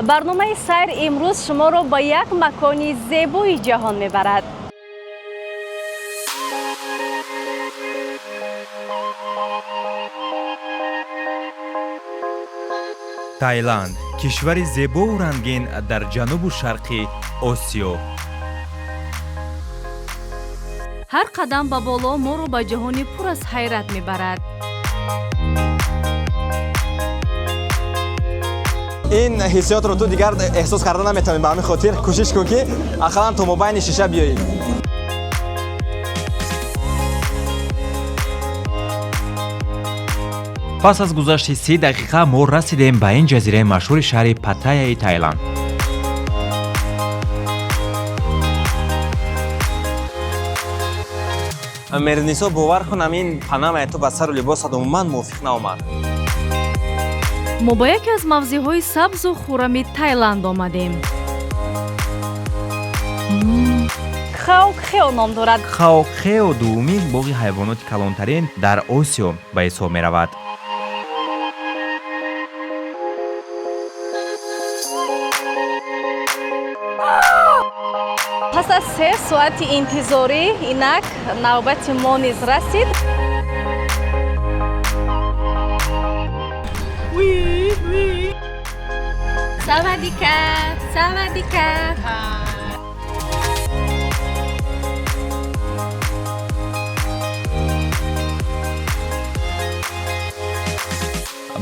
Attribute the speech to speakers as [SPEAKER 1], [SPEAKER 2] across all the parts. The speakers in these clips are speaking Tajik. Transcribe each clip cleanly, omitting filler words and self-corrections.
[SPEAKER 1] Барномаи «Сайр» имрӯз шуморо ба як макони зебои ҷаҳон мебарад.
[SPEAKER 2] Таиланд, кишвари зебову рангин дар ҷанубу шарқи Осиё.
[SPEAKER 1] Ҳар қадам ба боло моро ба ҷаҳони пур аз ҳайрат мебарад.
[SPEAKER 3] Ин ҳиссиётро ту дигар эҳсос карда наметавонӣ. Ба ҳамин хотир кӯшиш кун, ки ақаллан то мобайни шиша биёӣ.
[SPEAKER 2] Пас аз гузашти 30 дақиқа мо расидем ба ин ҷазираи машҳури шаҳри Паттаяи Таиланд.
[SPEAKER 3] Мернисо, бовар кунам, ин панамаи ту ба сару либосат умуман мувофиқ наомад.
[SPEAKER 1] Мо ба яке аз мавзеъҳои сабзу хуррами Тайланд омадем. Хаокхео ном дорад.
[SPEAKER 2] Хаокхео дуввумин боғи ҳайвоноти калонтарин дар Осиё ба ҳисоб меравад.
[SPEAKER 1] Пас аз 3 соати интизорӣ инак навбати мо низ расид. สวัสดีค่ะ สวัสดีค่ะ.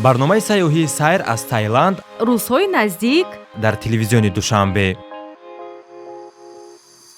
[SPEAKER 2] Барномаи сайёҳии «Сайр» аз Таиланд
[SPEAKER 1] рӯзҳои наздик
[SPEAKER 2] дар телевизиони Душанбе.